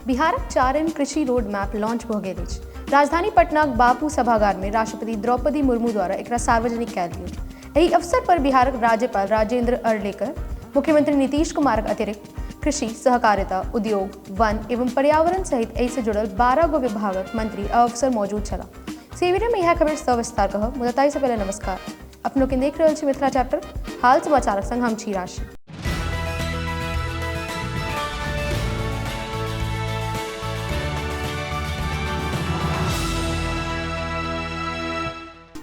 बिहारक चारिम कृषि रोड मैप लॉन्च भऽ गेल अछि। राजधानी पटनाक बापू सभागारमे राष्ट्रपति द्रौपदी मुर्मू द्वारा एकरा सार्वजनिक कयल गेल। एहि अवसर पर बिहारक राज्यपाल राजेंद्र अर्लेकर, मुख्यमंत्री नीतीश कुमारक अतिरिक्त कृषि, सहकारिता, उद्योग, वन एवं पर्यावरण सहित एहिसँ जुड़ल 12 गो विभागक मंत्री अवसर मौजूद छलाह। सेविरमे इएह खबर सविस्तार कहब, मुदा ताहिसँ पहिले नमस्कार। अपनो के देख रहल छी मिथिला चैप्टर हाल समाचारक संग हम छी राशि।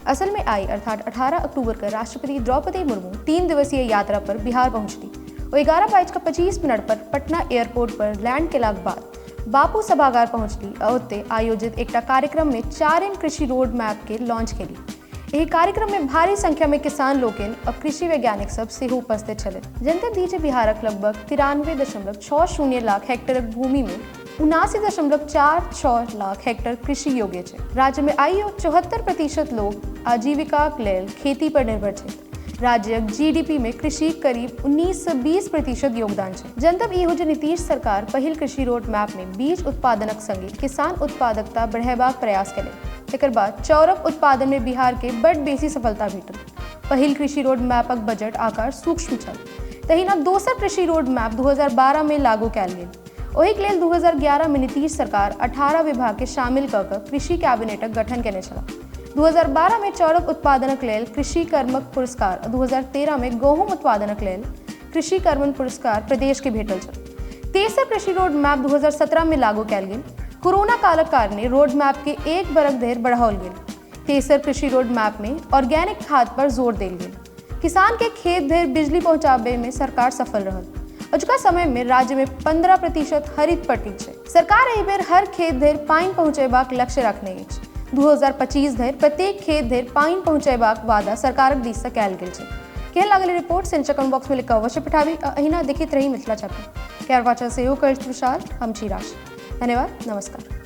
असल में आई अर्थात 18 अक्टूबर के राष्ट्रपति द्रौपदी मुर्मू 3 दिवसीय यात्रा पर बिहार पहुंचली। ओ 11:25 पर पटना एयरपोर्ट पर लैंड केलाक बाद बापू सभागार पहुंचली आ ओतय आयोजित एकटा कार्यक्रम में चारिम कृषि रोड मैप के लॉन्च केली। एहि कार्यक्रम में भारी संख्या में किसान लोकनि आ कृषि वैज्ञानिक सब सेहो उपस्थित छलथि। जनतब दी जे बिहारक लगभग 93.60 लाख हेक्टेयरक भूमि में 79.46 लाख हेक्टेयर कृषि योग्य छै। राज्य में आइयो 74% लोग आजीविकाक लेल खेती पर निर्भर छथि। राज्यक जीडीपी में कृषि करीब 19 से 20% योगदान छै। जनतब ई हो जे नीतीश सरकार पहिल कृषि रोड मैप में बीज उत्पादनक संगे किसान उत्पादकता बढ़ेबाक प्रयास केलनि। तकर बाद चाउरक उत्पादन में बिहार के बड बेसी सफलता भेटल। पहिल कृषि रोड मैपक बजट आकार सूक्ष्म छल। तहिना दोसर कृषि रोड मैप 2012 में लागू कयल गेल। ओहिके लेल 2011 में नीतीश सरकार 18 विभाग के शामिल कऽ कऽ कृषि कैबिनेटक गठन केने छलाह। 2012 में चाउरक उत्पादनक लेल कृषि कर्मक पुरस्कार आ 2013 में गहूम उत्पादनक लेल कृषि कर्मण पुरस्कार प्रदेश के भेटल छल। तेसर कृषि रोड मैप 2017 में लागू कयल गेल। कोरोना कालक कारणे रोड मैप के 1 बरख धरि बढ़ाओल गेल। तेसर कृषि रोड मैप में ऑर्गेनिक खाद पर जोर देल गेल। किसान के खेत धरि बिजली पहुंचाबे में सरकार सफल रहल। अजुका समय में राज्य में 15% हरित पट्टी छै। सरकार एहि बेर हर खेत धरि पानि पहुंचेबाक लक्ष्य रखने अछि। 2025 धरि प्रत्येक खेत धरि पानि पहुंचेबाक वादा सरकारक दिस से कयल गेल छै। केहन लागल रिपोर्ट से नीचा कमेंट बॉक्स में लिख कऽ अवश्य पठाबी आ अहिना देखैत रही मिथिला चैप्टर। कैर वाचा सेहो कर विशाल, हम छी राशि। धन्यवाद, नमस्कार।